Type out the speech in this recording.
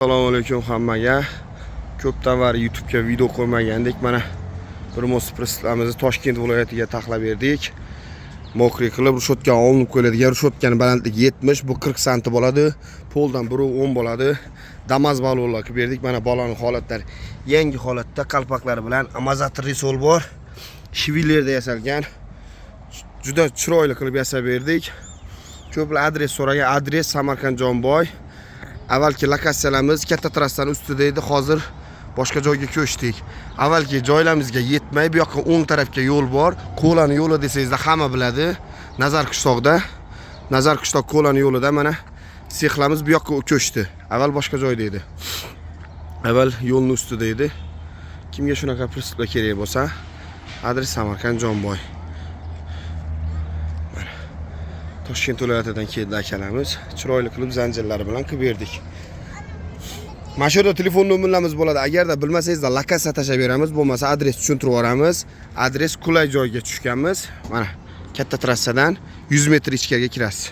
Assalomu alaykum hammaga. Ko'pdan beri YouTube'ga video qo'ymagandik. Mana bir прицеп larimizni Toshkent viloyatiga taxlab berdik. Мокрый qilib решётка olinib qo'yiladigan, решётка ni balandligi 70, bu 40 santi bo'ladi. Poldan 1.10 bo'ladi. Damaz balonlar qilib berdik. Mana baloni holatlari yangi holatda, qalpoqlari bilan амортизатор, рессор bor. Швеллер da yasalgan. Juda chiroyli qilib yasab berdik. Ko'plar adres so'ragan. Adres Samarqand, Jomboy. Avvalgi lokatsiyalarimiz katta trassani ustida edi, hozir boshqa joyga ko'chdik. Avvalgi joylarimizga yetmay, bu yoqqa, o'ng tarafga yo'l bor. Ko'lani yo'li desangizda hamma biladi. Nazar qishloqda. Nazar qishloq Ko'lani yo'lida mana sexlarimiz bu yoqqa ko'chdi. Avval boshqa joyda edi. Avval yo'lni ustida edi. Kimga shunaqa прицеп lar kerak bo'lsa, adres Samarqand, Jomboy. Mana Toshkent viloyatidan keldi akalarimiz. Chiroyli qilib zanjirlari bilan qilib berdik. Mana shu yerda telefon nomerlarimiz bo'ladi. Agarda bilmasangizda, lokatsiya tashlab beramiz, bo'lmasa adres tushuntirib yuboramiz. Adres qulay joyga tushganmiz. Mana katta trassadan 100 metr ichkariga kirasiz.